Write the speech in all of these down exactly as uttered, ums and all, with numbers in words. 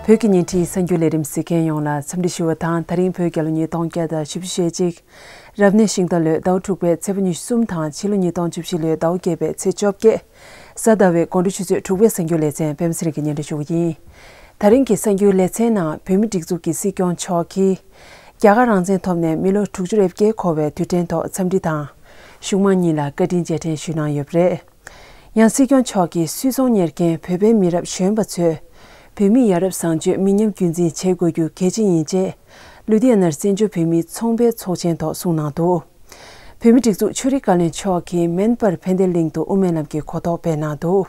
བོད་ཀྱི་བརྙན་འཕྲིན་གསར་འགྱུར་ལས་རིམ་གཟིགས་མཁན་ཡོངས་ལ་འཚམས་འདྲི་ཞུ་བ་དང་། ད་རིང་བོད་རྒྱལ་ལོ་ཉིས་སྟོང་བརྒྱ་དང་བཞི་བཅུ་ཞེ་གཅིག་རབ་གནས་ཤིང་རྟ་ལོའི་ཟླ་བ་དྲུག་པའི་ཚེས་པ་ཉི་ཤུ་གསུམ་དང་། ཕྱི་ལོ་ཉིས་སྟོང་བཅུ་བཞི་ལོའི་ཟླ་བ་བརྒྱད་པའི་ཚེས་བཅོ་བརྒྱད། གཟའ་ཟླ་བའི་དགོང་དྲོ་ཆུ་ཚོད་དྲུག་པའི་གསར་འགྱུར་ལེ་ཚན་པད་མ་ཚེ་རིང་གིས་སྙན་སྒྲོན་ཞུ་གི་ཡིན། ད་རིང་གི་གསར་འགྱུར་ལེ་ཚན་ནང་། བོད་མིའི་སྒྲིག་འཛུགས་ཀྱི་སྲིད་སྐྱོང་མཆོག་གིས་རྒྱ་གར་རང་བཙན་ཐོབ་ནས་མི་ལོ་དྲུག་ཅུ་རེ་བརྒྱད་འཁོར་བའི་དུས་དྲན་ཐོག་འཚམས་འདྲི་དང་། གཞུང་མང་གཉིས་ལ་བཀའ་དྲིན་རྗེས་དྲན་ཞུས་གནང་ཡོད་པ་རེད། ཡང་སྲིད་སྐྱོང་མཆོག་གིས་སུད་ཚོང་གཉེར་མཁན་བོད་པའི་མི་རབས་གཞོན་པ་ཚོས་བོད་མིའི་ཡ་རབས་བཟང་སྤྱོད་མི་ཉམས་རྒྱུན་འཛིན་བྱེད་དགོས་རྒྱུ་གལ་ཆེ་ཡིན་ཅེས། ལུ་དྷི་ཡ་ནར་བཙན་བྱོལ་བོད་མིའི་ཚོང་པའི་ཚོགས་ཆེན་ཐོག་གསུངས་གནང་འདུག་བོད་མིའི་སྒྲིག་འཛུགས་ཆོས་རིག་བཀའ་བློན་མཆོག་གིས་མེན་པར་ཕན་བདེ་གླིང་དུ་དབུ་མའི་ལམ་གྱི་གོ་རྟོགས་སྤེལ་གནང་འདུག་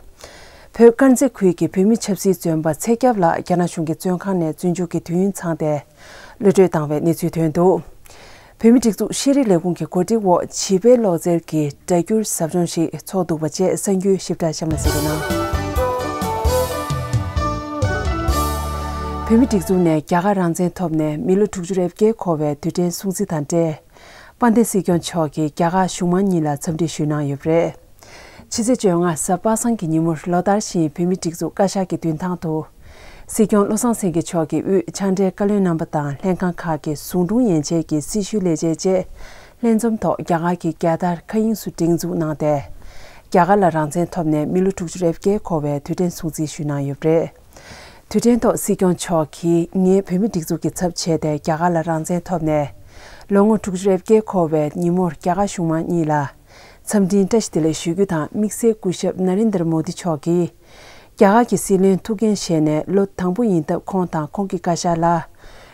བོད་དཀར་མཛེས་ཁུལ་གྱི་བོད་མི་ཆབ་སྲིད་བཙོན་པ་ཚེ་སྐྱབས་ལགས་རྒྱ་ནག་གཞུང་གི་བཙོན་ཁང་ནས་བཙོན་འཇུག་གི་དུས་ཡུན་ཚང་སྟེ། གློད་གྲོལ་བཏང་བའི་གནས་ཚུལ་ཐོན་འདུག་བོད་མིའི་སྒྲིག་འཛུགས་ཤེས་རིག་ལས་ཁུངས་ཀྱི་གོ་སྒྲིག་འོག་བྱིས་པའི་གློག་རྫས་ཀྱི་སྒྲ་སྒྱུར་ཟབ་སྦྱོང་ཞིག་ཚོགས་འདུག་པ་བཅས་གསར་འགྱུར་ཞིབ་ཕྲ་གཤམ་ལ་གཟིགས་རོགས་གནང་། བོད་མིའི་སྒྲིག་འཛུགས་ནས་རྒྱ་གར་རང་བཙན་ཐོབ་ནས་མི་ལོ་དྲུག་ཅུ་རེ་བརྒྱད་འཁོར་བའི་དུས་དྲན་སྲུང་བརྩི་དང་འབྲེལ། དཔལ་ལྡན་སྲིད་སྐྱོང་མཆོག་གིས་རྒྱ་གར་གཞུང་མང་གཉིས་ལ་འཚམས་འདྲི་ཞུས་གནང་ཡོད་པ་རེད། ཕྱི་ཚེས་བཅོ་ལྔ་གཟའ་པ་སངས་ཀྱི་ཉིན་མོར་ལོ་ལྟར་བཞིན་བོད་མིའི་སྒྲིག་འཛུགས་བཀའ་ཤག་གི་མདུན་ཐང་དུ། སྲིད་སྐྱོང་བློ་བཟང་སེང་གེ་མཆོག་གི་དབུས་ཕྱག་སྦྲེལ་བཀའ་བློན་རྣམ་པ་དང་ལྷན་ཁང་ཁག་གི་ཟུང་དྲུང་ཡན་ཆད་ཀྱི་སྲི་ཞུའི་ལས་བྱེད་བཅས་ལྷན་འཛོམས་ཐོག་རྒྱ་གར་གྱི་རྒྱལ་དར་མཁའ་དབྱིངས་སུ་སྒྲེང་འཛུགས་གནང་སྟེ། རྒྱ་གར་ལ་རང་བཙན་ཐོབ་ནས་མི་ལོ་དྲུག་ཅུ་རེ་བརྒྱད་འཁོར་བའི་དུས་དྲན་སྲུང་བརྩི་ཞུས་གནང་ཡོད་པ་རེད། དུས་དྲན་ཐོག་སྲིད་སྐྱོང་མཆོག་གིས། ངས་བོད་མིའི་སྒྲིག་འཛུགས་ཀྱི་ཚབ་བྱས་ཏེ་རྒྱ་གར་ལ་རང་བཙན་ཐོབ་ནས་ལོ་ངོ་དྲུག་ཅུ་རེ་བརྒྱད་འཁོར་བའི་ཉིན་མོར་རྒྱ་གར་གཞུང་མང་གཉིས་ལ་འཚམས་འཕྲིན་བཀྲ་ཤིས་བདེ་ལེགས་ཞུ་རྒྱུ་དང་། དམིགས་བསལ་སྐུ་ཞབས་ན་རེན་དར་མོ་དི་མཆོག་གིས་རྒྱ་གར་གྱི་སྲིད་བློན་ཐུགས་འགན་བཞེས་ནས་ལོ་དང་པོ་ཡིན་སྟབས། ཁོང་དང་ཁོང་གི་བཀའ་ཤག་ལ་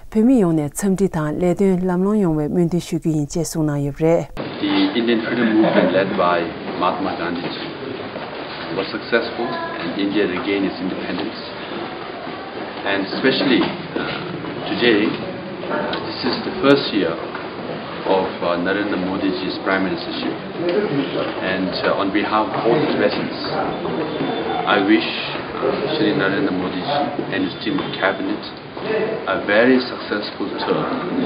བོད་མི་ཡོངས་ནས་འཚམས་འདྲི་དང་ལས་དོན་ལམ་ལྷོང་ཡོང་བའི་སྨོན་འདུན་ཞུ་རྒྱུ་ཡིན་ཅེས་གསུངས་གནང་ཡོད་པ་རེད། The Indian freedom movement led by Mahatma Gandhi was successful and India regained its independence. And especially uh, today, uh, this is the first year of uh, Narendra Modi's prime ministership. And uh, on behalf of all the Tibetans, I wish uh, Shri Narendra Modi and his team of cabinet a very successful term,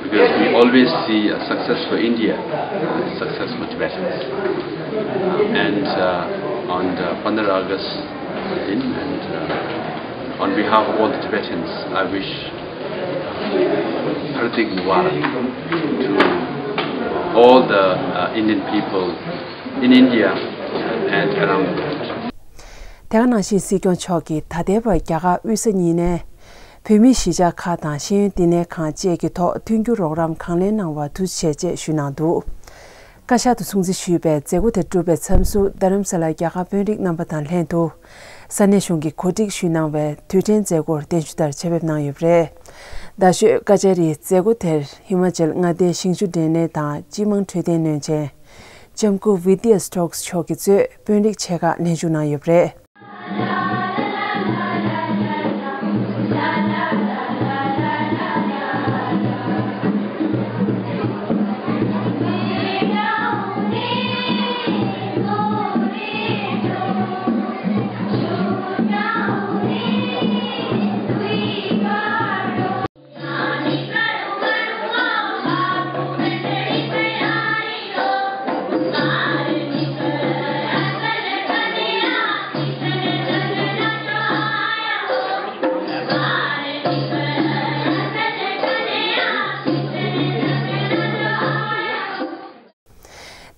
because we always see a success for India, a success for Tibetans. And uh, on the fifteen August din, and uh, on behalf of all the Tibetans, I wish Hardik Mubarak to all the uh, Indian people in India and around the world. དེ་ག་ནང་བཞིན་སྲིད་སྐྱོང་མཆོག་གིས་ད་ལྟའི་བར་རྒྱ་གར་དབུས་ས་གཉིས་ནས་བོད་མིའི་གཞིས་ཆགས་ཁག་དང་ཤེས་ཡོན་བསྟི་གནས་ཁང་བཅས་ཀྱི་ཐོག་མཐུན་འགྱུར་རོགས་རམ་གང་ལེགས་གནང་བར་ཐུགས་རྗེ་ཆེ་ཞེས་ཞུས་གནང་འདུག་བཀའ་ཤག་ཏུ་སྲུང་བརྩི་ཞུས་པའི་མཛད་སྒོ་དེ་གྲུབ་པའི་མཚམས་སུ། རྡ་རམ་ས་ལར་རྒྱ་གར་དཔོན་རིགས་རྣམ་པ་དང་ལྷན་དུ་ས་གནས་གཞུང་གིས་གོ་སྒྲིག་ཞུས་གནང་བའི་དུས་དྲན་མཛད་སྒོར་གདན་ཞུ་ལྟར་ཆེད་ཕེབས་གནང་ཡོད་པ་རེད། རྡ་ཤོད་ཀ་ཅཱ་རིའི་མཛད་སྒོ་དེར་ཧི་མ་ཅལ་མངའ་སྡེའི་ཞིང་ཆུ་འབྲེལ་གནས་དང་སྤྱི་དམངས་འཕྲོད་བསྟེན་བློན་ཆེན་ལྕམ་སྐུ་ཝི་དི་ཡ་སི་ཊོག་སི་མཆོག་གིས་གཙོས་དཔོན་རིགས་ཆེ་ཁག་ལྷན་ཞུགས་གནང་ཡོད་པ་རེད།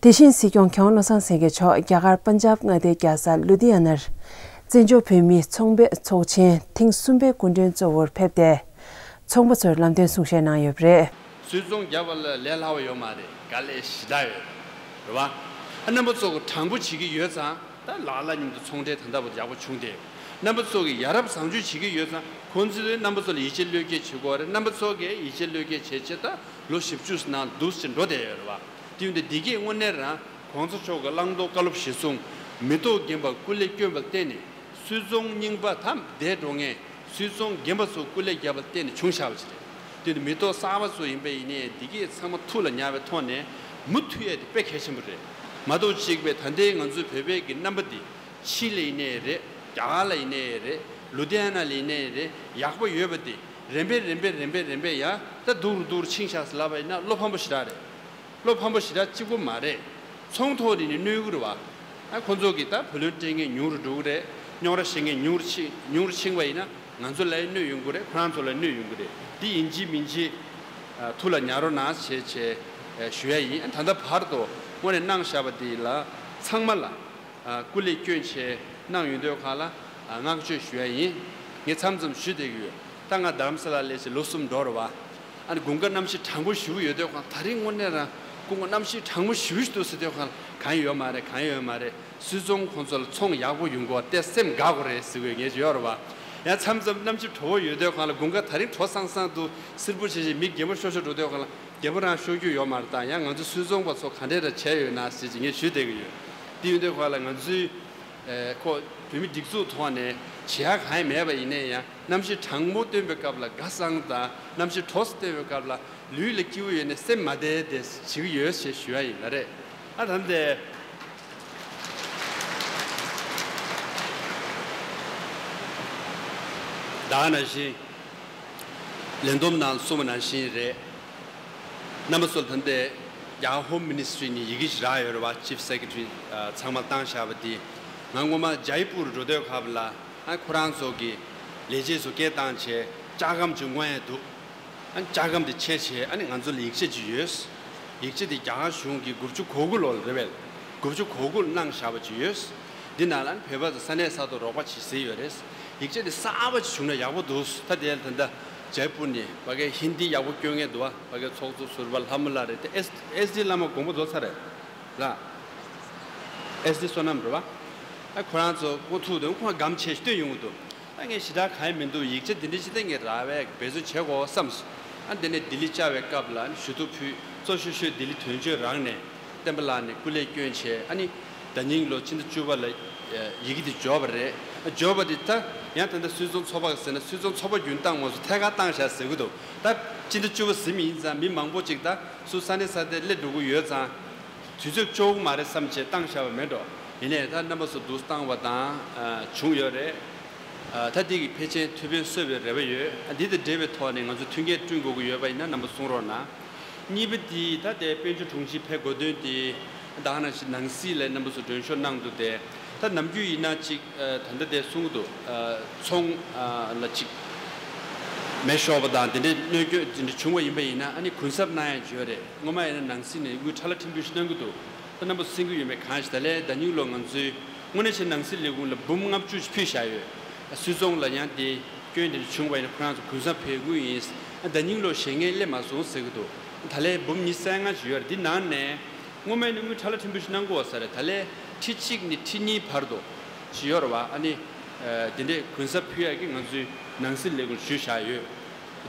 དེ་བཞིན་སྲིད་སྐྱོང་མཁས་དབང་བློ་བཟང་སེང་གེ་མཆོག་རྒྱ་གར་པན་ཇབ་མངའ་སྡེའི་རྒྱལ་ས་ལུ་དྷི་ཡ་ནར་བཙན་བྱོལ་བོད་མིའི་ཚོང་པའི་ཚོགས་ཆེན་ཐེངས་གསུམ་པའི་སྐུ་མགྲོན་གཙོ་བོར་ཕེབས་ཏེ། ཚོང་པ་ཚོར་ལམ་སྟོན་གསུང་བཤད་གནང་ཡོད་པ་རེད། སུད་ཚོང་བརྒྱབ་པ་ལས་སླ་བ་ཡོད་མ་རེད། དཀའ་ལས་ཞེ་དྲག་ཡོད་རེད་བ། ཨ་རྣམ་པ་ཚོ་གི་དྲང་པོ་བྱེད་ཀྱི་ཡོད་ཙང་ད་ལག་ལ་མཉམ་དུ་ཚོང་འབྲེལ་ད་ལྟ་བར་ཡག་པོ་བྱུང་སྟེ། རྣམ་པ་ཚོ་གི་ཡ་རབས་བཟང་སྤྱོད་བྱེད་ཀྱི་ཡོད་ཙང་ཁོང་ཚོས་རྣམ་པ་ཚོ་ལ་ཡིད་ཆེས་བློས་འགེལ་བྱེད་དགོས་རེད། རྣམ་པ་ཚོ་གིས་ཡིད་ཆེས་བློས་འགེལ་བྱས་བྱས་ད་ལོ་བཞི་བཅུ་ནང་འདུག་ཅིག་འགྲོ་བསྡད་ཡོད་རེད་བ། དེ་ཡིན་དུས་འདི་གས་དངོས་གནས་རང་གོང་ས་མཆོག་གི་བླང་དོར་བཀའ་སློབ་གཞིར་བཟུང་། མི་ཐོག་རྒན་པ་སྐུ་ལས་བསྐྱོན་པ་ལ་བརྟེན་ནས་སུད་ཚོང་རྙིང་པ་ད་འདས་འགྲོ་མཁན་སུད་ཚོང་རྒན་པ་ཚོ་སྐུ་ལས་བརྒྱབ་པ་ལ་བརྟེན་ནས་བྱུང་བཞག་པ་ཞིག་རེད། དེ་ནི་མི་ཐོག་གསར་པ་ཚོ་ཡིན་པ་ཡིན་ནའི་འདི་གས་ཚང་མ་ཐུགས་ལ་ཉར་བའི་ཐོག་ནས་མུ་མཐུད་ཡས་དེ་དཔེ་གལ་ཆེན་པོ་རེད། མ་གཏོགས་གཅིག་པའི་ད་ལྟའི་ང་ཚོའི་བོད་པའི་གི་རྣམ་པ་འདི་ཕྱི་ལ་ཡིན་ནའི་རེད། རྒྱ་གར་ལ་ཡིན་ནའི་རེད། ལུ་དྷི་ཡ་ན་ལ་ཡིན་ནའི་རེད། ཡག་པོ་ཡོད་པ་འདི་རིམ་པས་རིམ་པས་རིམ་པས་རིམ་པས་ཡང་ད་སྡུག་རུ་སྡུག་རུ་ཕྱིན་བཞག་ཟེར་ལབ་པ་ཡིན་ན་བློ་ཕམ་པོ་ཞེ་དྲག་རེད། བློ་ཕམ་པོ་ཞེ་དྲག་གཅིག་པོ་མ་རེད། ཚོང་ཐོག་ནས་ནི་གནོད་གི་རེད་བ། ཨ་ཁོ་ཚོ་གིས་ད་བུ་ལོན་སྤྲད་མཁན་ཉུང་རུ་འགྲོ་གི་རེད། རྙོག་དྲ་བཤད་མཁན་ཉུང་རུ་ཕྱིན་ཉུང་རུ་ཕྱིན་པ་ཡིན་ན་ ང་ཚོ་ལ་གནོད་ཡོང་གི་རེད། ཁོ་རང་ཚོ་ལ་གནོད་ཡོང་གི་རེད། འདི་ཡིན་གཅིག་མིན་གཅིག་ཨ་ཐུགས་ལ་ཉར་རོགས་གནང་ཞེས་བྱས་ཨ་ཞུ་ཡ་ཡིན། ད་ལྟ་བར་དུ་དངོས་གནས་གནང་བཞག་པ་འདི་ལ་ཚང་མ་ལ་ཨ་སྐུ་ལས་བསྐྱོན་བྱས་གནང་ཡོང་དུས་སྒང་ལ་ཨ་བསྔགས་བརྗོད་ཞུ་ཡ་ཡིན། ངས་མཚམས་མཚམས་ཞུ་བསྡད་ཀྱི་ཡོད། ད་ང་རྡ་རམ་ས་ལ་སླེབས་བྱས་ལོ་གསུམ་འགྲོ་རེད་བ། ཨ་ནི་དགུན་ཁ་གནམ་གཤིས་གྲང་མོ་ཞེ་པོ་ཡོད་དུས་སྒང་། ད་རིང་དངོས་གནས་རང་སྐུ་ངོ་གནམ་གཤིས་གྲང་མོ་ཞེ་པོ་ཞིག་འདུག་ཟེར་དུས་སྒང་ལ་གང་ཡོད་མ་རེད། གང་ཡོད་མ་རེད། སུད་ཚོང་ཁོང་ཚོ་ལ་ཚོང་ཡག་པོ་ཡོང་གི་རེད་བསམ་དགའ་གི་རེད་ཟེར་དགོས་ངེས་ཅིག་ཡོད་རེད་བ། ཡང་མཚམས་མཚམས་གནམ་གཤིས་དྲོ་པོ་ཡོད་དུས་སྒང་ལ་དགུན་ཁ་ད་རིང་དྲོ་སང་སང་འདུག་སེར་པོ་བྱས་བྱས་མི་རྒན་པོ་ཤོར་ཤོར་འགྲོ་དུས་སྒང་ལ་རྒན་པོ་རང་ཤོར་རྒྱུ་ཡོད་མ་རེད། ད་ཡང་ང་ཚོ་སུད་ཚོང་པ་ཚོ་ག་འདྲས་ར་བྱས་ཡོད་ན་ཟེར་གྱི་ངས་ཞུས་བསྡད་ཀྱི་ཡོད། དེ་ཡོད་དུས་སྒང་ལ་ང་ཚོའི་ཨེ་ཁོ་བོད་མི་སྒྲིག་འཛུགས་ཐོག་ནས་བྱེད་ཡག་གང་ཡང་མེད་པ་ཡིན་ནའི་ཡང་། གནམ་གཤིས་གྲང་མོ་སྟོན་པའི་སྐབས་ལ་དགའ་སང་དང་། གནམ་གཤིས་དྲོ་སུ་སྟོན་པའི་སྐབས་ལ་ལུས་ལ་སྐྱིད་པོ་ཡོད་ནས་སེམས་མ་བདེ་བདེ་བྱེད་ཀྱི་ཡོད་ཞེས་ཞུ་ཡ་ཡིན་ལ་རེད། ཨ་ད་འདི་ད་ནང་བཞིན་ལས་བསྡོམས་ནང་གསུངས་པ་ནང་བཞིན་རེད། རྣམ་པ་ཚོ་ད་འདི་རྒྱ་གར་ཧོམ་མི་ནི་སི་ཊི་རི་ནས་ཡི་གེ་ཞིག་རག་ཡོད་རེད་བ། ཅིབ་སེ་ཀེ་ཊི་རི་ཚང་མ་བཏང་བཞག་པ་འདི། ང་སྔོན་མ་ཇའི་པུར་འགྲོ་དུས་སྐབས་ལ་ཨ་ཁོ་རང་ཚོ་གི་ལས་བྱེད་ཚོ་སྐད་བཏང་བྱས་ལྕགས་སྒམ་ཅིག་མངོན་ཡ་འདུག་ཨ་ལྕགས་སྒམ་དེ་ཕྱེ་བྱས་ཨ་ནི་ང་ཚོ་ལ་ཡིག་ཆ་ཅིག་ཡོད། ཡིག་ཆ་དེ་རྒྱ་གར་གཞུང་གིས་དགུ་བཅུ་གོ་དགུ་ལོ་ལ་རེད་པས། དགུ་བཅུ་གོ་དགུ་ལ་གནང་བཞག་པ་ཅིག་ཡོད། འདི་ནང་ལ་ཨ་ནི་བོད་པ་ཚོ་ས་གནས་ས་ཐོག་རོགས་པ་བྱེད་ཟེར་ཡོད་རེད། ཡིག་ཆ་དེ་གསར་པ་ཅིག་བྱུང་ན་ཡག་པོ་འདུག་ད་དེ་ད་ལྟ་ཇའི་པུར་ནས་ཕ་གིའི་ཧིན་དི་ཡག་པོ་སྐྱོན་མཁན་འདུག་བ། ཕ་གིའི་ཚོགས་གཙོ་ཟུར་པ་ལྷ་མོ་ལགས་རེད་དེ། ཨེས་ཨེས་ཌི་བླ་མ་དགོངས་པ་རྫོགས་ཚར་རེད་ལ། ཨེས་ཌི་བསོད་ནམས་རེད་བ། ཨ་ཁོ་རང་ཚོ་ཁོང་ཐུག་དུས་ཁོང་སྒམ་ཆས་ཤིག་སྟོན་ཡོང་གི་འདུག་ཨ་ངས་ཞེ་དྲག་གང་ཡང་མི་འདུག་ཡིག་ཆ་འདི་འདྲ་ཅིག་ད་ངས་རག་པས་འབད་བརྩོན་བྱེད་དགོས་བསམས། ཨ་འདི་ནས་ལྡི་ལི་བཅར་བའི་སྐབས་ལ་ཞུ་གཏུག་ཕུལ། གཙོ་ཤོས་ཤོས་ལྡི་ལི་དོན་གཅོད་རང་ནས་བསྟན་པ་ལགས་ནས་སྐུ་ལས་བསྐྱོན་བྱས། ཨ་ནི་ཟླ་ཉིན་ལོ་ཕྱི་ཟླ་བཅུ་པ་ལ་ཡི་གེ་འདི་འབྱོར་བ་རེད། འབྱོར་བ་འདི་ད་ཡང་ད་ལྟ་སུད་ཚོང་ཚོགས་པ་ཟེར་ན་སུད་ཚོང་ཚོགས་པ་རྒྱུན་བཏང་མ་སོང་ཐད་ཀར་བཏང་བཞག་ཟེར་གི་འདུག་ད་ཕྱི་ཟླ་བཅུ་པ་ཟིན་པ་ཡིན་ཙང་མི་མང་པོ་ཅིག་ད་སུ་ས་གནས་ས་གནས་སླེབས་འགྲོ་གི་ཡོད་ཙང་། དུས་ཚོད་ལྕོགས་མ་རེད་བསམ་བྱས་བཏང་བཞག་པ་མེད་འགྲོ། ཡིན་ནའི་ད་རྣམ་པ་ཚོ་འདུག་བཏང་བ་དང་ཨ་བྱུང་ཡོད་རེད། ཨ་ད་འདི་གི་ཕལ་ཆེར་ཐུགས་ཕན་གསོས་པའི་རེ་བ་ཡོད། ཨ་འདི་དང་འབྲེལ་བའི་ཐོག་ནས་ང་ཚོ་མཐུན་རྐྱེན་བསྐྲུན་དགོས་ཀྱི་ཡོད་པ་ཡིན་ན་རྣམ་པ་གསུང་རོགས་གནང་། གཉིས་པ་འདི་ད་ལྟའི་དཔལ་འབྱོར་དྲུང་ཆེ་ཕེབས་དགོས་དོན་དེ་ད་ག་ནང་བཞིན་ནང་སྲིད་ལ་རྣམ་པ་ཚོ་མགྲོན་ཤོག་གནང་འདུག་སྟེ། ད་ནམ་རྒྱུན་ཡིན་ན་ཅིག་ཨ་ད་ལྟ་དེ་གསུང་གི་འདུག་ཨ་ཚོང་ཨ་ལ་ཅིག་མེ་ཤོར་བ་དང་དེ་འདྲའི་གནོད་སྐྱོན་དེ་འདྲ་བྱུང་བ་ཡིན་པ་ཡིན་ན་ཨ་ནི་གུན་གསབ་གནང་ཡ་ཡོད་རེད། སྔོན་མ་ཡིན་ན་ནང་སྲིད་ནས་དངུལ་ཁྲ་ལ་ཕྲན་བུ་ཞིག་གནང་གི་འདུག་ད་རྣམ་པ་ཚོ་གསན་གྱི་ཡོད་མེད་གང་ཞིག་ད་ལན་ཟླ་ཉིན་ལོ་ང་ཚོའི་དངོས་གནས་བྱས་ནང་སྲིད་ལས་ཁུངས་ལ་འབུམ་ལྔ་བཅུ་ཞིག་ཕུལ་བཞག་ཡོད། སུད་ཚོང་ལ་ཡང་དེ་སྐྱོན་དེ་འདྲ་བྱུང་བ་ཡིན་ན་ཁོ་རང་ཚོ་གུན་གསབ་ཕུལ་དངུལ་ཡིན། ཟླ་ཉིན་ལོ་བཞེངས་མཁན་སླེབས་མ་སོང་ཟེར་གི་འདུག་ད་ལན་འབུམ་ཉི་ཤུ་རྩ་ལྔ་ཞིག་ཡོད་རེད། འདི་ནང་ནས་སྔོན་མ་ཡིན་ན་དངུལ་ཁྲ་ལ་ཕྲན་བུ་ཞིག་གནང་གི་ཡོད་ས་རེད། ད་ལན་ཁྲི་གཅིག་ནས་ཁྲི་གཉིས་བར་དུ་ཞིག་ཡོད་རེད་བ། ཨ་ནི་ཨ་དེ་འདྲས་གུན་གསབ་ཕུལ་ཡག་གི་ང་ཚོའི་ནང་སྲིད་ལས་ཁུངས་ཞུས་བཞག་ཡོད།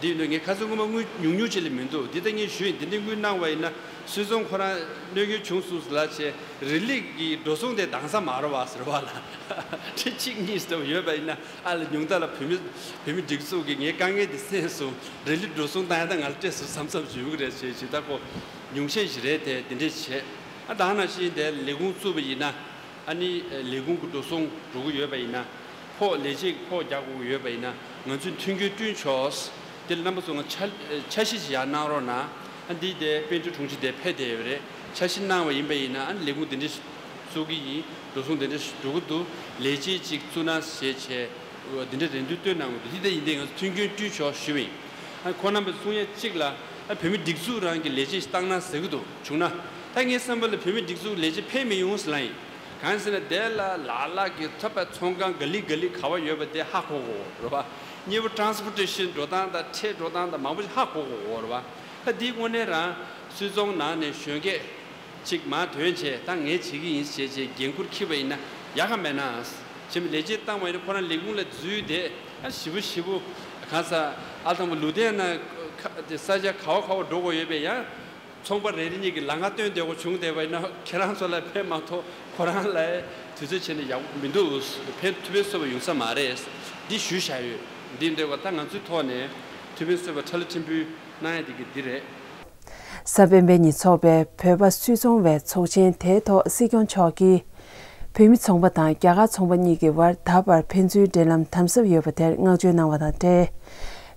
དེ་ཡིན་དུས་ངས་ཁ་སང་སྔོན་མ་དངུལ་ཉུང་ཉུང་ཅིག་ལས་མི་འདུག་འདི་ལྟ་ངས་ཞུས་ཡིན། འདི་འདྲའི་དངུལ་གནང་བ་ཡིན་ན་སུད་ཚོང་ཁོ་རང་གནོད་སྐྱོན་བྱུང་སོང་ཟེར་ལབ་བྱས་རི་ལི་གི་འགྲོ་སོང་དེ་འདང་ས་མ་རེད་བ་ཟེར་བ་ལ། ཁྲི་གཅིག་གཉིས་ཟེར་བ་ཡོད་པ་ཡིན་ན་ཨ་ལ་ཉུང་མཐའ་ལ་བོད་མི་བོད་མི་སྒྲིག་འཛུགས་ཀྱིས་ངའི་དཀའ་ངལ་འདི་སེལ་སོང་། རི་ལི་འགྲོ་སོང་བཏང་ཡ་ད་ང་ལ་སྤྲད་སོང་བསམ་བསམ་ཞུ་གི་རེད་ཞེས་ཞུས། ད་ཁོ་ཉུང་ཤས་ཤིག་རེད་དེ་འདི་འདྲས་བྱས། ཨ་ད་ག་ནང་བཞིན་དེ་ལས་ཁུངས་བཙུགས་པ་ཡིན་ན། ཨ་ནི་ལས་ཁུངས་ཀྱི་འགྲོ་སོང་འགྲོ་གི་ཡོད་པ་ཡིན་ན། ཕོགས་ལས་བྱེད་ཀྱི་ཕོགས་རྒྱག་དགོས་ཀྱི་ཡོད་པ་ཡིན་ན་ང་ཚོས་མཐུན་རྐྱེན་བསྐྲུན་ཆོག་དེ་ལ་རྣམ་པ་ཚོ་ང་འཆར་འཆར་གཞི་ཞིག་ཡར་གནང་རོགས་གནང་། ཨ་འདི་དེ་དཔལ་འབྱོར་དྲུང་ཆེ་དེ་ཕེབས་བསྡད་ཡོད་རེད། འཆར་གཞི་གནང་བ་ཡིན་པ་ཡིན་ན་ཨ་ནི་ལས་ཁུངས་འདི་འདྲ་བཙུགས་ཀྱི་ཡིན། འགྲོ་སོང་འདི་འདྲ་འགྲོ་གི་འདུག་ལས་བྱེད་ཅིག་བཙུགས་ན་ཞེས་བྱས་འདི་འདྲ་རེ་འདུན་བཏོན་གནང་གི་འདུག་འདི་དེ་ཡིན་དེ་ང་ཚོ་མཐུན་རྐྱེན་བསྐྲུན་ཆོག་ཞུ་བ་ཡིན། ཨ་ཁོང་རྣམ་པས་གསུང་ཡ་གཅིག་ལ་ཨ་བོད་མི་སྒྲིག་འཛུགས་རང་གི་ལས་བྱེད་ཞིག་བཏང་ན་ཟེར་གི་འདུག་བྱུང་ན། ད་ངའི་བསམ་པ་ལ་བོད་མི་སྒྲིག་འཛུགས་ལས་བྱེད་ཕེབས་མི་ཡོང་ཟེར་ལབ་ཡིན། གང་ཟེར་ན་དེ་ལ་ལ་ལ་གི་ཐོབ་པའི་ཚོང་ཁང་ག་ལི་ག་ལི་ག་བ་ཡོད་པ་དེ་ཧ་གོ་གོ་རེད་བ། གཉིས་པ་transportation་འགྲོ་སྟངས་དང་ཁྲལ་འགྲོ་སྟངས་དང་མང་པོ་ཞིག་ཧ་གོ་གོ་རེད་བ། ད་འདི་དངོས་གནས་རང་སུད་ཚོང་ནང་ནས་གཞོན་སྐྱེས་ཅིག་མར་ཐོན་བྱས་ད་ངས་བྱེད་ཀྱི་ཡིན་ཞེས་བྱས་འགན་ཁུར་འཁྱེར་བ་ཡིན་ན་ཡག་ག་མེད་ན། བྱས་ནས་ལས་བྱེད་བཏང་བ་ཡིན་ན་ཁོ་རང་ལས་ཁུངས་ལ་འཛུལ་ཏེ་ཨ་ཞེ་པོ་ཞེ་པོ་གང་ཟག་ཨ་དང་པོ་ལུ་དན་ན་ས་ཆ་ག་བ་ག་བ་འགྲོ་དགོས་ཡོད་པས་ཡང་། ཚོང་པ་རེ་རེ་གཉིས་ཀྱིས་ལམ་ཁ་སྟོན་བསྡད་དགོས་བྱུང་བསྡད་པ་ཡིན་ན་ཁྱེད་རང་ཚོ་ལ་ཕན་མ་ཐོགས་ཁོ་རང་ལ་དུས་ཚོད་བྱས་ནས་ཡག་པོ་མི་འདུག་ཕན་ཐུབ་པའི་བཟོ་བ་ཡོང་ས་མ་རེད། འདི་ཞུས་བཞག་ཡོད། འདི་འདྲ་བ་ད་ང་ཚོའི་ཐོག་ནས་ཐུབ་པའི་བཟོ་བ་ཁྲ་ལ་ཕྲན་བུ་གནང་ཡ་འདི་གི་འདི་རེད། གཟའ་སྤེན་པའི་ཉིན་འཚོགས་པའི་བོད་པ་སུད་ཚོང་བའི་ཚོགས་ཆེན་དེའི་ཐོག་སྲིད་སྐྱོང་མཆོག་གིས་བོད་མི་ཚོང་པ་དང་རྒྱ་གར་ཚོང་པ་གཉིས་ཀྱི་བར་ད་བར་ཕན་ཚུན་འབྲེལ་ལམ་དམ་ཟབ་ཡོད་པ་དེར་བསྔགས་བརྗོད་གནང་བ་དང་འབྲེལ།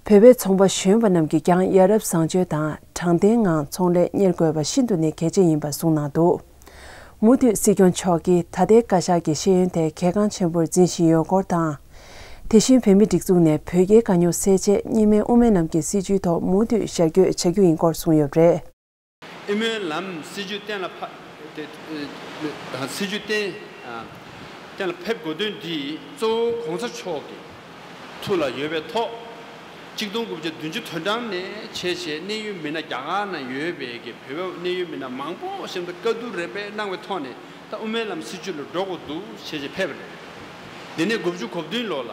བོད་པའི་ཚོང་པ་གཞོན་པ་རྣམས་ཀྱིས་ཀྱང་ཡ་རབས་བཟང་སྤྱོད་དང་དྲང་བདེན་ངང་ཚོང་ལས་གཉེར་དགོས་པ་ཤིན་ཏུ་ནས་གལ་ཆེ་ཡིན་པ་གསུངས་གནང་འདུག་མུ་མཐུད་སྲིད་སྐྱོང་མཆོག་གིས་ད་ལྟའི་བཀའ་ཤག་གི་ཤེས་ཡོན་དེ་གལ་འགངས་ཆེན་པོར་འཛིན་བཞིན་ཡོད་སྐོར་དང་། དེ་བཞིན་བོད་མིའི་སྒྲིག་འཛུགས་ནས་བོད་རྒྱའི་དཀའ་རྙོག་སེལ་ཆེད་གཉིས་སྨན་དབུ་མའི་ལམ་གྱི་སྲིད་བྱུས་ཐོག་མུ་མཐུད་ཞབས་སྐྱོད་བྱ་རྒྱུ་ཡིན་སྐོར་གསུངས་ཡོད་པ་རེད། དབུ་མའི་ལམ་སྲིད་བྱུས་གཏན་ལ་ཕབ་སྲིད་བྱུས་གཏན་གཏན་ལ་ཕེབས་དགོས་དོན་འདི་གཙོ་བོ་གོང་ས་མཆོག་གི་ཐུགས་ལ་ཡོད་པའི་ཐོག་གཅིག་སྟོང་དགུ་བརྒྱ་བདུན་ཅུ་དོན་གྲངས་ནས་བྱས་བྱས་གནད་ཡོད་མི་སྣ་རྒྱ་གར་ན་ཡོད་པའི་གི་བོད་པའི་གནད་ཡོད་མི་སྣ་མང་པོ་ཞིག་ཏུ་བཀའ་བསྡུར་རེ་སྤེལ་གནང་བའི་ཐོག་ནས་ད་དབུ་མའི་ལམ་སྲིད་བྱུས་ལ་འགྲོ་དགོས་འདུག་བྱས་བྱས་ཕེབས་པ་རེད། འདི་ནས་དགུ་བཅུ་གོ་བདུན་ལོ་ལ་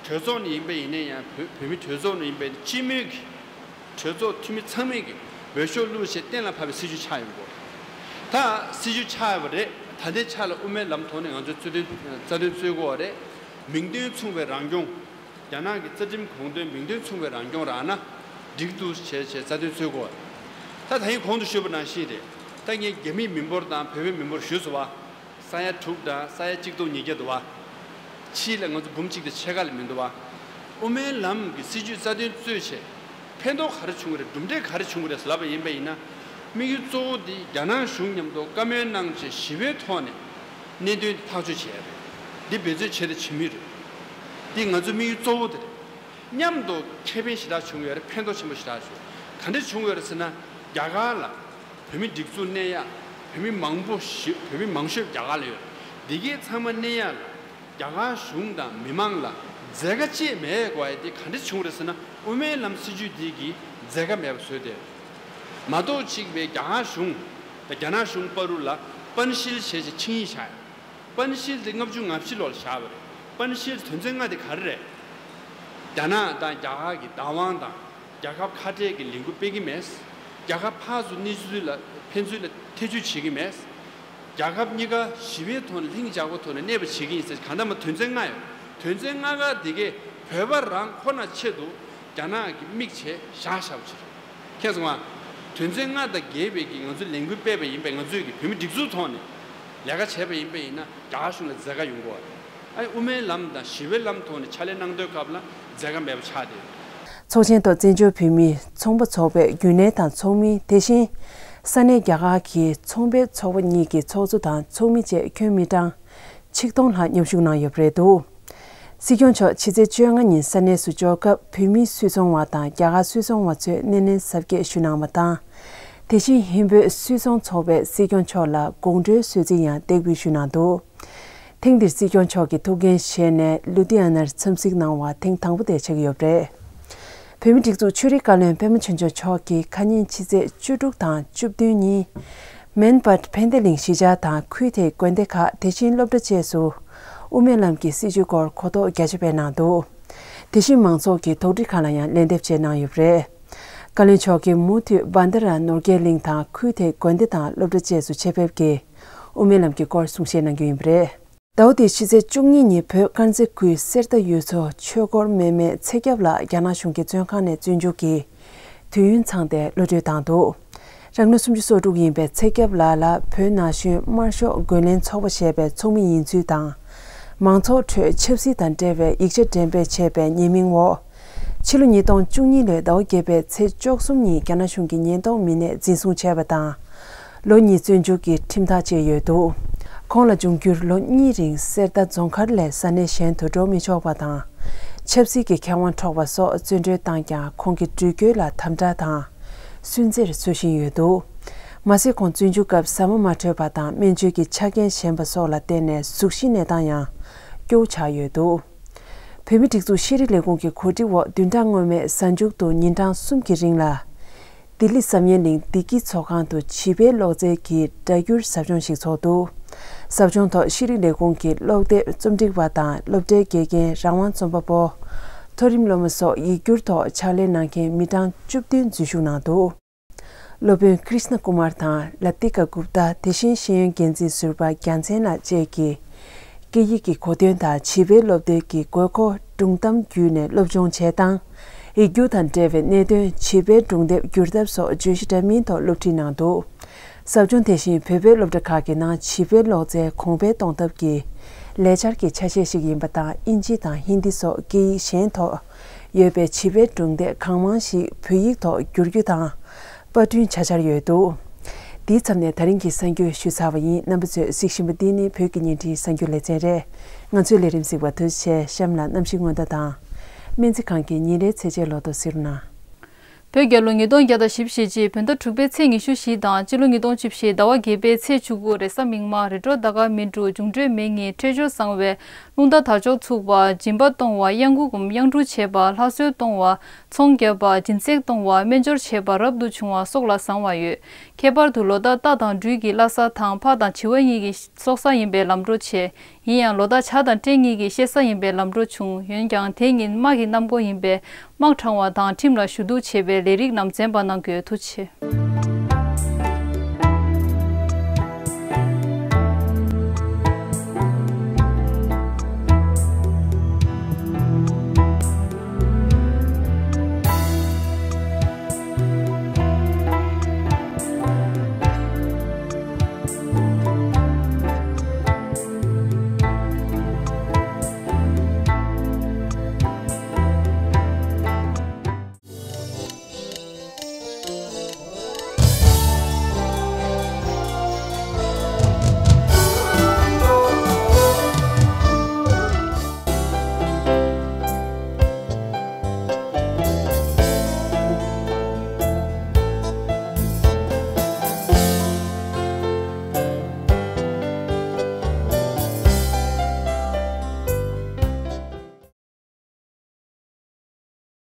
གྲོས་ཚོགས་ནས་ཡིན་པ་ཡིན་ན་ཡང་བོད་བོད་མི་གྲོས་ཚོགས་ནས་ཡིན་པ་ཡིན་ན་སྤྱི་མོས་ཀྱི་གྲོས་ཚོགས་འཐུས་མི་ཚང་མས་ཀྱི་འོས་ཤོག་བླུགས་བྱས་གཏན་ལ་ཕབ་པའི་སྲིད་བྱུས་ཆགས་ཡོང་གོ། ད་སྲིད་བྱུས་ཆགས་ཡོད་པ་རེད། ད་ལྟའི་ཆ་ལ་དབུ་མའི་ལམ་ཐོག་ནས་ང་ཚོས་རྩ་དོན་རྩ་དོན་རྩོད་དགོས་པ་རེད། མིང་དོན་མཚུངས་པའི་རང་སྐྱོང་། རྒྱ་ནག་གི་རྩ་ཁྲིམས་དགོངས་དོན་མིང་དོན་མཚུངས་པའི་རང་སྐྱོང་རག་ན་འགྲིག་འདུག་བྱས་བྱས་རྩ་དོན་རྩོད་དགོས་པ་རེད། ད་ད་ཡིན་གོང་དུ་ཞུས་པ་ནང་བཞིན་རེད། ད་ངས་རྒྱ་མིའི་མི་འབོར་དང་བོད་པའི་མི་འབོར་ཞུས་སོང་བ། ས་ཡ་དྲུག་དང་ས་ཡ་གཅིག་སྟོང་ཉིས་བརྒྱ་འདུག་བ། ཕྱིས་ལ་ང་ཚོ་འབུམ་གཅིག་དང་ཕྱེད་ཀ་ལས་མི་འདུག་བ། དབུ་མའི་ལམ་གྱི་སྲིད་བྱུས་རྩ་དོན་རྩོད་བྱས། ཕན་ཐོགས་ག་རེ་བྱུང་གི་རེད། གྲུབ་འབྲས་ག་རེ་བྱུང་གི་རེད་ལབ་པ་ཡིན་པ་ཡིན་ན། དམིགས་ཡུལ་གཙོ་བོ་འདི་རྒྱ་ནག་གཞུང་མཉམ་དུ་བཀའ་མོལ་གནང་བྱས་ཞི་བའི་ཐོག་ནས་གནད་དོན་འདི་ཐག་གཅོད་བྱས་ཡ་རེད། འདི་འབད་རྩོལ་བྱས་དང་བྱེད་མུས་རེད། འདི་ང་ཚོའི་དམིགས་ཡུལ་གཙོ་བོ་དེ་རེད། མཉམ་དུ་ཁེ་ཕན་ཞེ་དྲག་བྱུང་ཡོད་རེད། ཕན་ཐོགས་ཆེན་པོ་ཞེ་དྲག་བྱུང་། ག་འདྲ་བྱུང་ཡོད་རེད་ཟེར་ན། རྒྱ་གར་ལ་བོད་མི་སྒྲིག་འཛུགས་གནས་ཡག་བོད་མི་མང་པོ་ཞིག་བོད་མི་མང་ཤོས་རྒྱ་གར་ལ་ཡོད་རེད། འདི་གའི་ཚང་མ་གནས་ཡག་ལ་རྒྱ་གར་གཞུང་དང་མི་མང་ལ་མཛད་དཀའ་ཅིག་མེད་དགོས་ཡ་དེ་ག་འདྲ་བྱུང་རེད་ཟེར་ན། དབུ་མའི་ལམ་སྲིད་བྱུས་འདི་གིས་མཛད་དཀའ་མེད་པ་བཟོས་ཏེ། མ་གཏོགས་གཅིག་པའི་རྒྱ་གར་གཞུང་དང་རྒྱ་ནག་གཞུང་བར་དུ་ལ་པན་ཤིལ་བྱས་བྱས་ཆིངས་ཡིག་བཞག་ཡ། པན་ཤིལ་དེ་ལྔ་བཅུ་ང་བཞི་ལོར་བཞག་པ་རེད། པན་ཤིལ་དོན་ཚན་ལྔ་དེ་ག་རེ་རེད། རྒྱ་ནག་དང་རྒྱ་གར་གྱི་བདག་དབང་དང་རྒྱལ་ཁབ་ཁ་བྲལ་གྱི་ལས་འགུལ་སྤེལ་གྱི་མེད། རྒྱལ་ཁབ་ཕར་ཚུར་གནས་ཚུལ་ལ་ཕན་ཚུན་ལ་ཐེ་བྱུས་བྱེད་ཀྱི་མེད། རྒྱལ་ཁབ་གཉིས་ཀ་ཞི་བའི་ཐོག་ནས་ལྷིང་འཇགས་པོ་ཐོག་ནས་གནས་པ་བྱེད་ཀྱི་ཡིན་ཟེར། གང་ལྟར་མ་དོན་ཚན་ལྔ་ཡོད། དོན་ཚན་ལྔ་ཀ་དེ་གས་བོད་པ་རང་ཁོ་ན་ཆེད་དུ་རྒྱ་ནག་གི་མིག་བྱས་བཞག་བཞག་པ་ཅིག་རེད། མཁྱེན་སོང་ང་། དོན་ཚན་ལྔ་དང་འགལ་བའི་གི་ང་ཚོས་ལས་འགུལ་སྤེལ་བ་ཡིན་པས། ང་ཚོས་ཀྱི་བོད་མི་སྒྲིག་འཛུགས་ཐོག་ནས་ལས་ཀ་བྱས་པ་ཡིན་པས་ཡིན་ན་རྒྱ་གར་གཞུང་ལ་མཛད་དཀའ་ཡོང་གི་ཡོད་རེད། ཨ་ནི་དབུ་མའི་ལམ་དང་ཞི་བའི་ལམ་ཐོག་ནས་ཕྱག་ལས་གནང་དུས་སྐབས་ལ་མཛད་དཀའ་མེད་པ་ཆགས་བསྡད་ཡོད། ཚོགས་ཆེན་ཐོག་བཙན་བྱོལ་བོད་མིའི་ཚོང་པ་ཚོགས་པའི་རྒྱུན་ལས་དང་ཚོགས་མི། དེ་བཞིན་ས་གནས་རྒྱ་གར་གྱི་ཚོང་པའི་ཚོགས་པ་གཉིས་ཀྱི་ཚོགས་གཙོ་དང་ཚོགས་མི་བཅས་ཁྱོན་མི་གྲངས་ཆིག་སྟོང་ལྷག་མཉམ་ཞུགས་གནང་ཡོད་པ་རེད་འདུག། སྲིད་སྐྱོང་མཆོག་ཕྱི་ཚེས་བཅོ་ལྔ་ཉིན་ས་གནས་སུ་འབྱོར་སྐབས་བོད་མིའི་སུད་ཚོང་བ་དང་རྒྱ་གར་སུད་ཚོང་བ་ཚོས་སྣེ་ལེན་གཟབ་རྒྱས་ཞུ་གནང་བ་དང་། དེ་བཞིན་ཧིན་བོད་སུད་ཚོང་ཚོགས་པས་སྲིད་སྐྱོང་མཆོག་ལ་དགོང་དྲོའི་གསོལ་ཚིགས་ཡང་འདེགས་འབུལ་ཞུས་གནང་འདུག། ཐེངས་འདིར་སྲིད་སྐྱོང་མཆོག་གིས་ཐུགས་འགན་བཞེས་ནས་ལུ་དྷི་ཡ་ནར་འཚམས་གཟིགས་གནང་བ་ཐེངས་དང་པོ་དེ་ཆགས་ཀྱི་ཡོད་པ་རེད། བོད་མིའི་སྒྲིག་འཛུགས་ཆོས་རིག་བཀའ་བློན་པད་མ་ཆོས་འབྱོར་མཆོག་གིས་ཁ་ཉིན་ཕྱི་ཚེས་བཅུ་དྲུག་དང་བཅུ་བདུན་ཉིན། མན་སྦཱད་ཕན་བདེ་གླིང་གཞིས་ཆགས་དང་ཁུལ་དེའི་དགོན་སྡེ་ཁག་དེ་བཞིན་སློབ་གྲྭ་བཅས་སུ་དབུ་མའི་ལམ་གྱི་སྲིད་བྱུས་སྐོར་གོ་རྟོགས་རྒྱ་ཆེ་སྤེལ་གནང་འདུག། དེ་བཞིན་མང་ཚོགས་ཀྱི་དོགས་འདྲི་ཁག་ལ་ཡང་ལན་འདེབས་བྱས་གནང་ཡོད་པ་རེད། བཀའ་བློན་མཆོག་གིས་མུ་མཐུད་བྷན་དྷ་ར་ནོར་རྒྱས་གླིང་དང་ཁུལ་དེའི་དགོན་སྡེ་དང་སློབ་གྲྭ་བཅས་སུ་ཆེད་ཕེབས་ཀྱིས་དབུ་མའི་ལམ་གྱི་སྐོར་གསུང་བཤད་གནང་རྒྱུ་ཡིན་པ་རེད། ཟླ་བ་འདིའི་ཕྱི་ཚེས་བཅུ་གཉིས་ཉིན་བོད་དཀར་མཛེས་ཁུལ་གསེར་རྟ་ཡུལ་ཚོ་ཆོས་འཁོར་མེ་མེ་ཚེ་སྐྱབས་ལགས་རྒྱ་ནག་གཞུང་གི་བཙོན་ཁང་ནས་བཙོན་འཇུག་གིས་དུས་ཡུན་ཚང་སྟེ་གློད་གྲོལ་བཏང་འདུག། རང་ལོ་སུམ་ཅུ་སོ་དྲུག་ཡིན་པའི་ཚེ་སྐྱབས་ལགས་ལ་བོད་ན་གཞོན་དམར་ཤོག་རྒོལ་ལན་ཚོགས་པ་ཞེས་པའི་ཚོགས་མི་ཡིན་ཚུལ་དང་། མང་ཚོགས་ཁྲོད་ཆབ་སྲིད་དང་འབྲེལ་བའི་ཡིག་ཆ་འགྲེམས་སྤེལ་བྱས་པའི་ཉེས་མིང་འོག་ཕྱི་ལོ་ཉིས་སྟོང་བཅུ་གཉིས་ལོའི་ཟླ་བ་བརྒྱད་པའི་ཚེས་བཅུ་གསུམ་ཉིན་རྒྱ་ནག་གཞུང་གི་ཉེན་རྟོག་མི་སྣས་འཛིན་བཟུང་བྱས་པ་དང་། ལོ་གཉིས་བཙོན་འཇུག་གི་ཁྲིམས་ཐག་བཅད་ཡོད་འདུག། ཁོང་ལ་འབྱུང་འགྱུར་ལོ་གཉིས་རིང་གསེར་རྟ་རྫོང་མཁར་ལས་ས་གནས་གཞན་དུ་འགྲོ་མི་ཆོག་པ་དང་། ཆབ་སྲིད་ཀྱི་ཁེ་དབང་འཕྲོག་པ་སོགས་བཙོན་གྲོལ་བཏང་ཀྱང་ཁོང་གི་འགྲུལ་སྐྱོད་ལ་དམ་དྲག་དང་། སུན་གཙེར་བཟོ་བཞིན་ཡོད་འདུག། མ་ཟད་ཁོང་བཙོན་འཇུག་སྐབས་ཟ་མ་མ་འཕྲོད་པ་དང་སྨན་བཅོས་ཀྱི་ཆ་རྐྱེན་ཞན་པ་སོགས་ལ་བརྟེན་ནས་གཟུགས་གཞིའི་གནས་སྟངས་ཡང་སྐྱོ་བོ་ཆགས་ཡོད་འདུག། བོད་མིའི་སྒྲིག་འཛུགས་ཤེས་རིག་ལས་ཁུངས་ཀྱི་གོ་སྒྲིག་འོག་བདུན་ཕྲག་སྔོན་མའི་གཟའ་མཇུག་ཏུ་ཉིན་གྲངས་གསུམ་གྱི་རིང་ལ། ལྡི་ལི་ཟབ་ཉན་གླིང་བདེ་སྐྱིད་ཚོགས་ཁང་དུ་བྱིས་པའི་གློག་རྫས་ཀྱི་སྒྲ་སྒྱུར་ཟབ་སྦྱོང་ཞིག་ཚོགས་འདུག། ཟབ་སྦྱོང་ཐོག་ཤེས་རིག་ལས་ཁུངས་ཀྱི་སློབ་དེབ་རྩོམ་སྒྲིག་པ་དང་སློབ་གྲྭའི་དགེ་རྒན། རང་དབང་རྩོམ་པ་པོ། མཐོ་རིམ་སློབ་མ་སོགས་ཡིག་སྒྱུར་ཐོག་ཕྱག་ལས་གནང་མཁན་མི་གྲངས་བཅུ་བདུན་འཛུལ་ཞུགས་གནང་འདུག། སློབ་དཔོན་ཀྲིཤ་ན་ཀུ་མར་དང་ལ་ཏི་ཀ་གུབ་ཏ། དེ་བཞིན་ཤེས་ཡོན་འགན་འཛིན་ཟུར་པ་རྒྱལ་མཚན་ལགས་བཅས་ཀྱིས། སྐད་ཡིག་གི་གོ་དོན་དང་བྱིས་པའི་སློབ་དེབ་ཀྱི་དགོས་མཁོ་སྒྲུང་གཏམ་བརྒྱུད་ནས་སློབ་སྦྱོང་བྱས་སྟངས། ཡིག་རྒྱུགས་དང་འབྲེལ་བའི་གནད་དོན། བྱིས་པའི་སྒྲུང་དེབ་བསྒྱུར་ཐབས་སོགས་བརྗོད་གཞི་འདྲ་མིན་ཐོག་སློབ་ཁྲིད་གནང་འདུག། ཟབ་སྦྱོང་དེ་བཞིན་བོད་པའི་སློབ་གྲྭ་ཁག་གི་ནང་བྱིས་པའི་གློག་རྫས་གོང་འཕེལ་གཏོང་ཐབས་ཀྱི་ལས་འཆར་གྱི་ཆ་ཤས་ཤིག་ཡིན་པ་དང་། ཨིན་ཇི་དང་ཧིན་དི་སོགས་སྐད་ཡིག་གཞན་ཐོག་ཡོད་པའི་བྱིས་པའི་སྒྲུང་དེབ་གང་མང་ཞིག་བོད་ཡིག་ཐོག་བསྒྱུར་རྒྱུ་དང་། པར་སྐྲུན་བྱ་འཆར་ཡོད་འདུག། འདིའི་མཚམས་ནས་ད་རིང་གི་གསར་འགྱུར་ཞུས་ཚར་བ་ཡིན། རྣམ་པ་ཚོས་གཟིགས་བཞིན་པ་འདི་ནི་བོད་ཀྱི་བརྙན་འཕྲིན་གསར་འགྱུར་ལེ་ཚན་རེད། ང་ཚོའི་ལས་རིམ་གཟིགས་པར་ཐུགས་རྗེ་ཆེ། གཤམ་ལ་གནམ་གཤིས་སྔོན་བརྡ་དང་། སྨན་རྩིས་ཁང་གི་ཉིན་རེའི་ཚེས་ཆའི་ལོ་ཐོ་གཟིགས་རོགས་གནང་། བོད་རྒྱལ་ལོ་ཉིས་སྟོང་བརྒྱ་དང་བཞི་བཅུ་ཞེ་གཅིག་བོད་ཟླ་དྲུག་པའི་ཚེས་ཉི་ཤུ་བཞི་དང་སྤྱི་ལོ་ཉིས་སྟོང་བཅུ་བཞི་ཟླ་བ་བརྒྱད་པའི་ཚེས་བཅུ་དགུ་རེས་གཟའ་མིག་དམར། རི་གྲོ་ཟླ་སྐར་སྨིན་དྲུག་འབྱུང་འཕྲོད་མེ་གཉིས། འཕྲོད་སྦྱོར་བཟང་བས། རླུང་རྟ་དར་ལྕོག་ཚུགས་པ། སྦྱིན་པ་གཏོང་བ། གཡང་འགུགས་གམ་གཡང་དྲུང་བྱེད་པ། ལྷ་གསོལ་གཏོང་བ། ཚོང་བརྒྱབ་པ། སྦྱིན་སྲེག་གཏོང་བ། སྨན་སྦྱོར་བྱེད་པ། རབ་ཏུ་བྱུང་བ་སོགས་ལ་བཟང་བ་ཡོད། ཁྱད་པར་དུ་ལོ་ཟླ་རྟ་དང་སྦྲུལ་གྱི་བླ་གཟའ་དང་། ཕག་དང་བྱི་བ་གཉིས་ཀྱི་སྲོག་གཟའ་ཡིན་པས་ལམ་འགྲོ་ཆེ། ཡིན་ཡང་ལོ་ཟླ་བྱ་དང་སྤྲེལ་གཉིས་ཀྱི་གཤེད་གཟའ་ཡིན་པས་ལམ་འགྲོ་ཆུང་། འོན་ཀྱང་དེ་ཉིན་དམག་གི་གནམ་སྒོ་ཡིན་པས་དམག་དྲང་བ་དང་ཁྲིམས་ལ་ཞུ་གཏུག་བྱེད་པའི་ལས་རིགས་རྣམས་འཛེམ་པ་གནང་དགོས། ཐུགས་རྗེ་ཆེ།